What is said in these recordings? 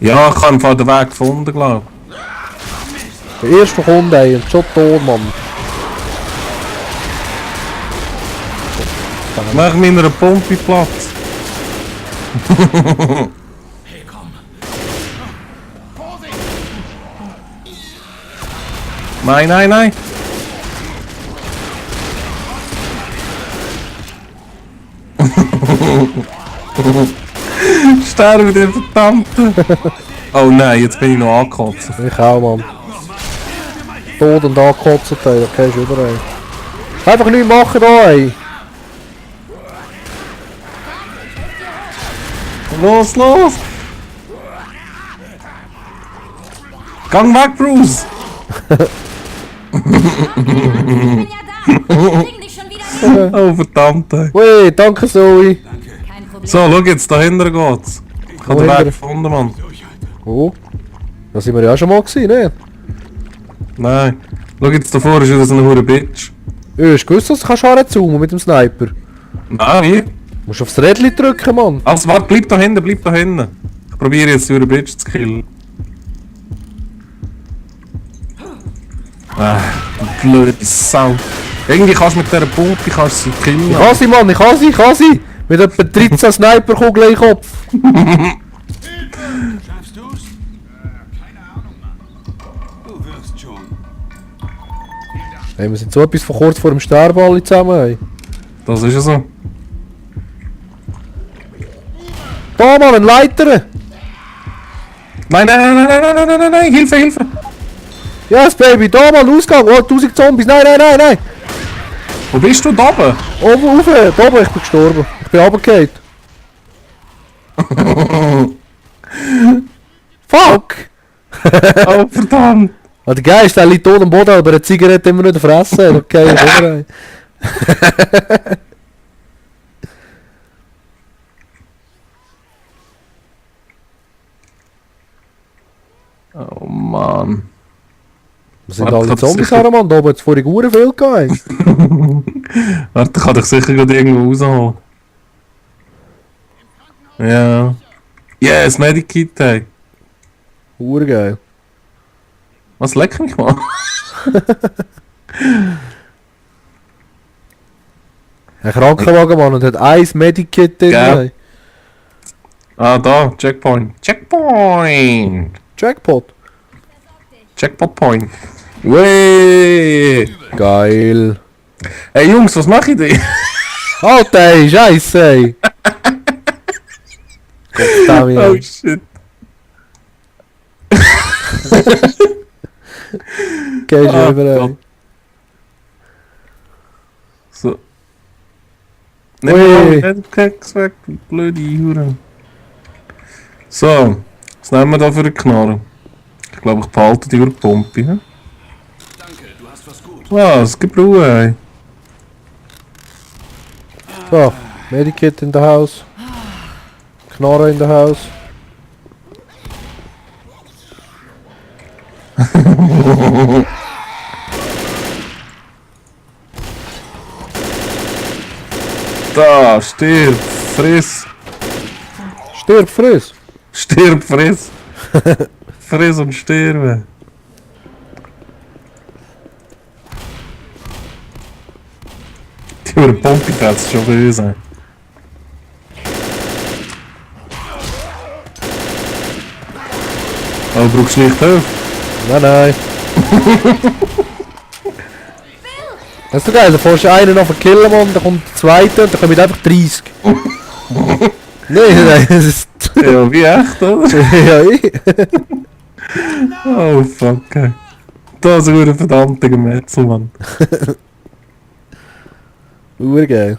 Ja, ich habe den Weg gefunden, glaube Der erste kommt ey, und schon tot, Mann. ich. Mach meiner Pumpe Platz. Hey, komm. Nein, nein, nein. Sterbe der verdammte. Oh nein, jetzt bin ich noch angekotzt. Ich auch, Mann. Tot und angekotzt, ey. Okay, ist überall. Einfach nichts machen da, ey. Los, los! Gang weg, Bruce! Ich bin ja da. Bring dich schon wieder hin. Oh verdammt. Ey. Ui, danke Zoe. Kein Problem. So, schau jetzt, dahinter geht's. Ich habe den Wohinter? Weg gefunden, Mann. Oh. Da sind wir ja auch schon mal gewesen, ne? Nein. Schau jetzt, davor ist wieder so eine hure Bitch. Hast du gewusst, dass du kannst zoomen mit dem Sniper? Nein, wie? Du musst aufs Rädchen drücken, Mann. Also warte, bleib da hinten, bleib da hinten. Ich probiere jetzt die hure Bitch zu killen. Du blöde Sau. Irgendwie kannst du mit dieser Pumpe kannst du sie killen. Ich kann sie, Mann, ich kann sie. Mit etwa 13 Sniperkugeln im Kopf. Schaffst du's? Keine Ahnung, Mann. Du wirst schon. Hey, wir sind so etwas von kurz vor dem Sterben alle zusammen, ey. Das ist ja so. Da, Mann, ein Leiter! Nein, nein, nein, nein, nein, nein, nein, nein, nein, Hilfe, Hilfe! Yes, Baby, da, Mann, Ausgang! Oh, 1000 Zombies! Nein, nein, nein, nein! Wo bist du da oben? Oben, rauf! Da oben, ich bin gestorben. Ich bin runtergefallen. Fuck! Oh, verdammt! Ah, der Geist, der liegt tot am Boden, aber eine Zigarette immer nicht fressen. Okay, überall. Oh Mann. Wir sind Warte, alle ich hab Zombies sicher- her, Mann. Da oben hat es vorhin gut viel gegeben. Warte, ich kann dich sicher gerade irgendwo rausholen. Ja. Yes, Medikit, ey. Urgeil. Was leck mich mal? Ein Krankenwagen, Mann, und hat ein Medikit drin. Gell. ey. Ah, da, Checkpoint. Checkpoint! Jackpot. Checkpot Point. Wee! Geil. Hey Jungs, was mache ich denn? Alter, ey, Scheiße, ey. Gottverdammt, Oh ey. shit. Geh schon Ah, überall. Gott. So. Ui. Nimm mal den Keks weg, du blöde Hure. So, was nehmen wir da für eine Knarre? Ich glaube, ich behalte die Urpumpe. Ja? Danke, du hast was gut. Was? Gib Ruhe, ey. So, Medikit in the house. Knarre in the house. Da, stirb, friss. Stirb, friss. Stirb, friss. Friss und stirbe. Die Urpumpe hat es schon böse. Oh, brauchst du nicht Hilfe? Nein, nein. Das ist so geil, da fährst du einen auf den Killen, Mann, dann kommt der zweite und dann kommen einfach 30. Nein, das ist... Ja, wie echt, oder? ja, ich. Oh, fuck, ey. Das ist ein verdammter Gemetzel, Mann. Urgeil.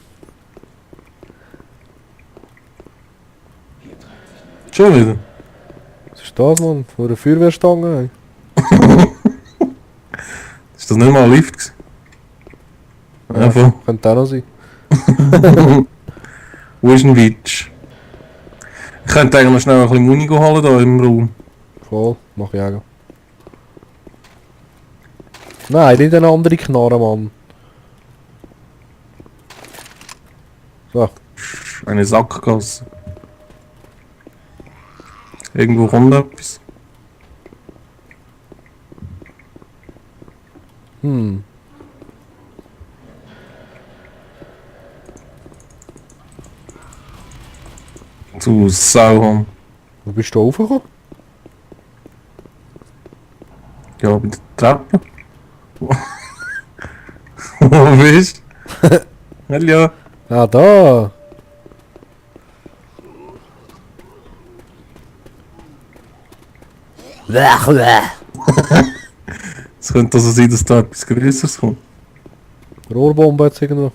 Schon wieder? Was ist das, Mann? Vor einer Feuerwehrstange, ey. Ist das nicht mal ein Lift gewesen? Ja, voll. Könnte auch noch sein. Wo ist ein Witch? Ich könnte eigentlich noch schnell ein bisschen Muni holen hier im Raum. Voll, mach ich auch. Nein, nicht eine andere Knarre, Mann. So, Eine Sackgasse. Irgendwo kommt etwas. Du Sauhorn. Wo bist du raufgekommen? Ja, bei der Treppe. Wo bist du? Hallo. Ah, da! Es könnte also sein, dass da etwas Größeres kommt. Rohrbombe jetzt irgendwo.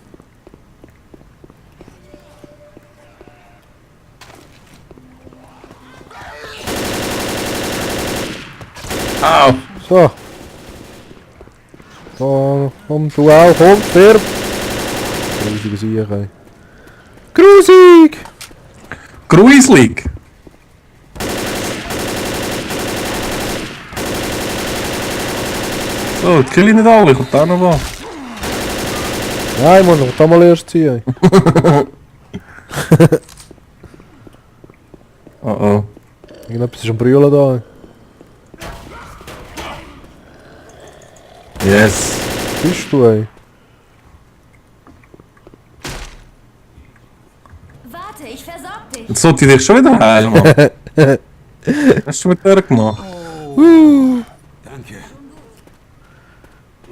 Au! So. Da, komm, du auch, komm, stirb! Grusige Sieg, ey. Grusig! Gruselig! So, die kill ich nicht alle, kommt auch noch was. Nein, Mann, ich da mal erst ziehen. Oh oh. Irgendetwas ist am Brüllen da. Yes. Was bist du, ey? Warte, ich versorg dich. Jetzt sollte ich dich schon wieder heilen, Mann. Hast du mit der gemacht? Danke.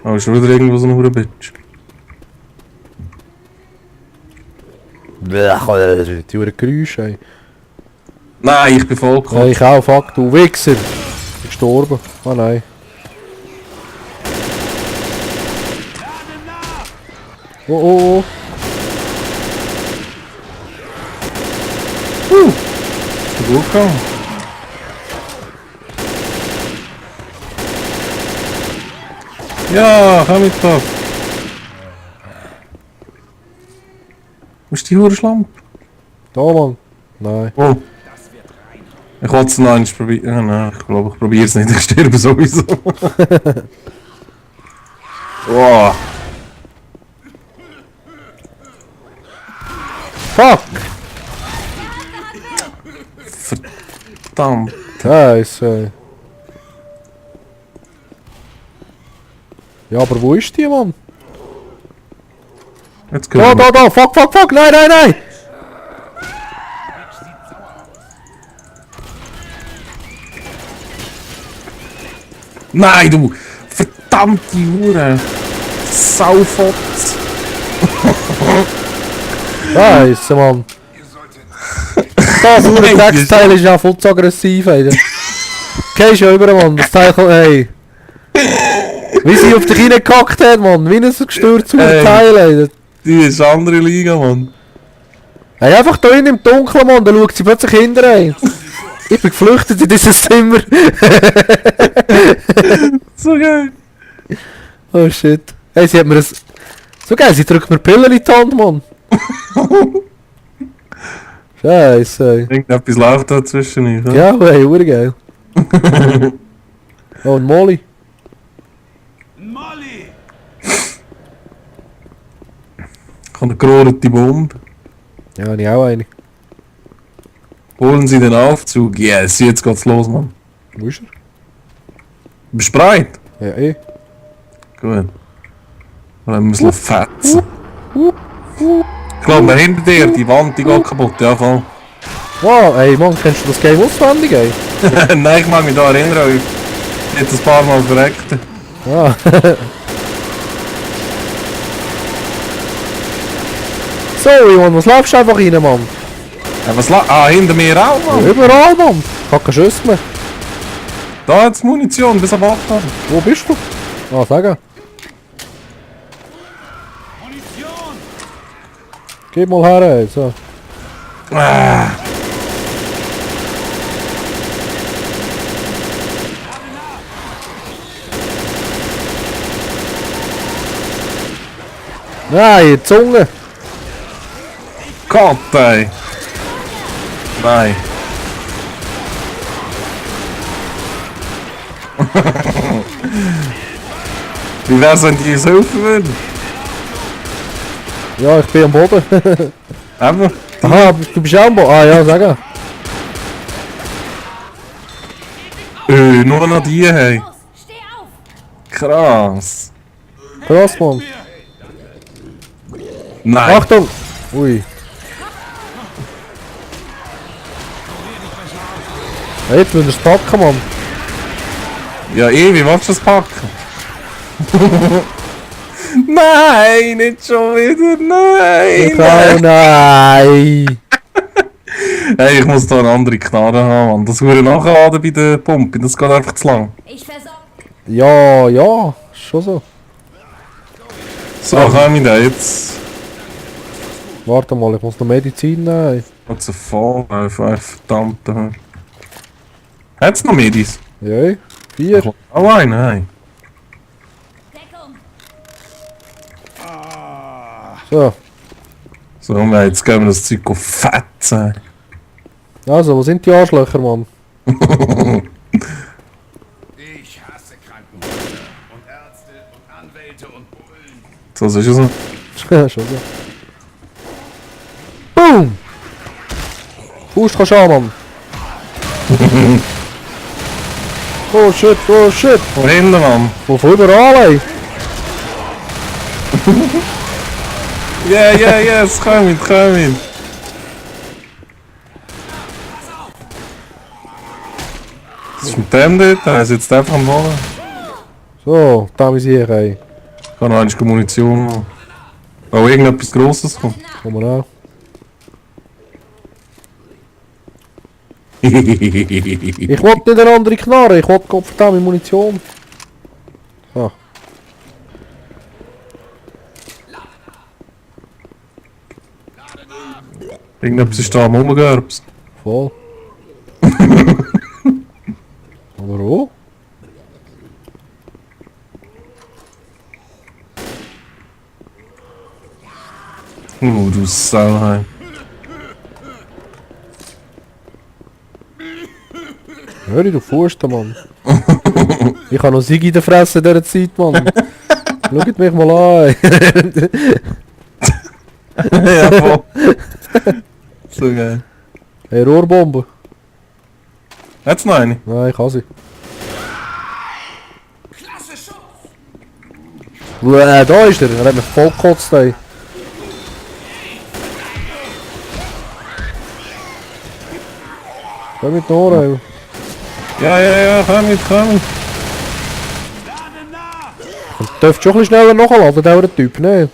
Oh, ist schon wieder irgendwo so ein hure Bitch. Die Uhren Geräusche, ey. Nein, ich bin vollkommen. Ja, ich auch, fuck, du Wichser. Ich bin gestorben. Ah, nein. Oh, oh, oh. Ist gut gegangen. Ja, komm mit da. Wo ist die hure Schlampe? Da, Mann. Nein. Oh. Ich wollte es noch einmal probieren. Ja, nein, ich glaube, ich probiere es nicht. Ich sterbe sowieso. Wow. Fuck! Verdammt. Scheiße, ey. Ja, aber wo ist die, Mann? Jetzt Da, können wir. da, da! Fuck, fuck, fuck! Nein, nein, nein! Nein, du! Verdammte Hure! Saufotz! Scheiße, Mann. Das Drecksteil ist ja voll zu aggressiv, ey. Gehst ja über, Mann. Das Teil kommt, ey. Wie sie auf dich reingekackt hat, Mann. Wie ein gestürzt Ey. Teil, ey. Die ist eine andere Liga, Mann. Hey, einfach da innen im Dunkeln, Mann. Da schaut sie plötzlich hinter, ey. Ich bin geflüchtet in dieses Zimmer. So geil! Oh shit. Hey, sie hat mir das... So geil, sie drückt mir Pillen in die Hand, Mann. Scheiße, ey. Irgendetwas läuft da zwischen euch, oder? Ja, ey, urgeil. Oh, und Molly. Molly! Ich habe eine gerohrte Bombe. Ja, hab ich auch eine. Holen Sie den Aufzug. Yes, jetzt geht's los, Mann. Wo ist er? Bist du bereit? Ja, eh. Gut. Dann müssen wir fetzen. Ich glaube, hinter dir, die Wand, die geht kaputt. Ja, voll. Wow, ey, Mann, kennst du das Game auswendig, ey? Nein, ich mag mich da erinnern. Ich jetzt ein paar Mal verreckt. Ah. Sorry, Mann, was läufst du einfach rein, Mann? Was hinter mir auch, Mann. Überall, Mann. Ich hab keine Schüsse mehr. Da hat's Munition, bis auf 8 haben. Wo bist du? Ah, sag. Munition! Gib mal her, ey. So. Ah. Nein, die Zunge. Gott, ey. Nein. Wie wär's, wenn die uns helfen würden? Ja, ich bin am Boden. Eben. Aha, du bist auch am Boden. Ah, ja, sag. Nur noch die, hey. Los, steh auf! Krass. Krass, Mann. Nein. Achtung! Ui. Ja, jetzt müssen wir es packen, Mann. Ja, wie willst du das packen? Nein, nicht schon wieder, nein! Oh nein! Hey, ich muss da eine andere Knarre haben, Mann. Das würde nachladen bei der Pumpe, das geht einfach zu lang. Ich versorge. Ja, ja, schon so. So, komm ich da jetzt. Warte mal, ich muss noch Medizin nehmen. What's a fall? Verdammt. Hat's noch Medis? Ja, 4. Oh, einen, hey. Deckung. So, So, jetzt gehen wir das Zeug auf fett sein. also, wo sind die Arschlöcher, Mann? Ich hasse Krankenhäuser und Ärzte und Anwälte und Bullen. So, ist es so. Ja, schon so. Boom! Fuß kannst du an, Mann. Oh shit, oh shit! Von hinten, Mann. Von überall, ey! Ja, es kommt, komm. Was ist mit dem dort? Er ist jetzt einfach am Wollen. So, da ist hier, ey. Ich kann noch eine Munition machen. Oh, irgendetwas Grosses kommt. Komm mal an. Ich wollte nicht eine andere Knarre, ich wollte Gottverdammt Munition. So. Irgendetwas ist da am Rumgerbs. Voll. Aber wo? Du Sauhai. Hör ich, du Fusten, Mann. Ich habe noch Sieg in der Fresse in dieser Zeit, Mann. Schaut mich mal an. Ja, voll. So geil. Hey, Rohrbombe. Hat's noch eine? Nein, ich habe sie. Klasse Schutz! Da ist er. Er hat mich voll gekotzt, ey. Komm mit noch, ey. Ja, komm mit. Und dürft schon ein bisschen schneller nachladen, der Typ, ne?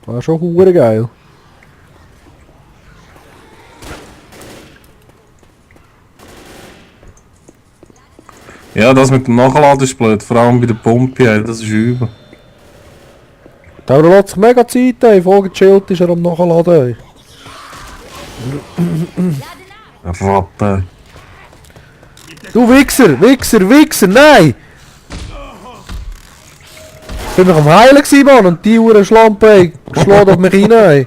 War schon hure geil. Ja, das mit dem Nachladen ist blöd, vor allem bei der Pumpe, ey, das ist übel. Der lässt sich mega Zeit, ey. Voll gechillt ist er am Nachladen, ey. Ratte. Du Wichser, nein! Ich bin mich am Heilen gewesen, Mann, und die Uhr Schlampe, ey, schlägt auf mich rein, ey.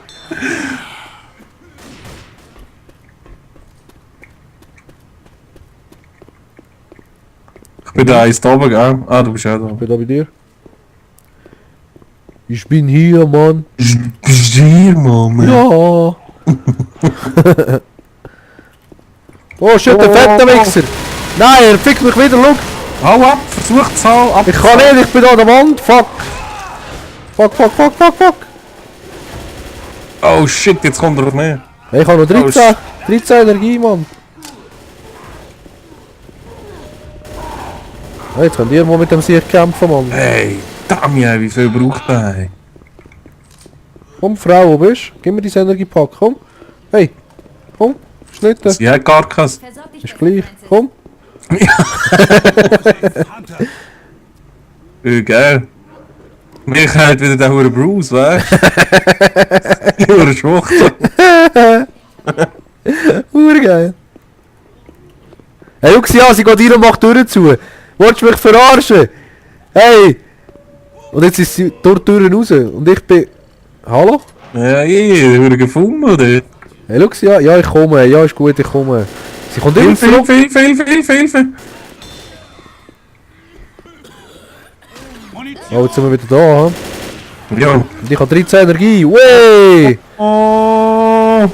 Ich bin da eins da oben, gell? Ah, du bist auch da. Ich bin da bei dir. Ich bin hier, Mann. Bist du hier, Mann? Ja. Oh shit, der fette Wichser. Nein, er fickt mich wieder, schau. Hau ab, versuch zu hauen, ab. Ich kann nicht, ich bin da an der Wand. Fuck. Oh shit, jetzt kommt er noch mehr. Hey, ich habe noch 13 Energie, Mann. Hey, jetzt könnt ihr mal mit dem Sieg kämpfen, Mann. Hey, Damien, wie viel braucht der? Hey? Komm, Frau, wo bist du? Gib mir dein Energiepack, komm. Hey, komm, schnitten. Sie hat gar keins. Versorg dich Ist gleich, Francis. komm. Hunter! Geil. Mich hat wieder der hure Bruce, weißt du? Die hure Schwuchtel. Urgeil. Hey, Juxi, ja, sie geht rein und macht die Türen zu. Wolltest du mich verarschen? Hey! Und jetzt ist sie durch die Türen raus. Und ich bin... Hallo? Ja, die hure gefunden, oder? Hey, Juxi, ja, ja, ich komme. Ja, ist gut, ich komme. Sie kommt immer zurück. Hilfe. Oh, jetzt sind wir wieder da, hm? Ja. Und ich habe 13 Energie. Wey! Oh.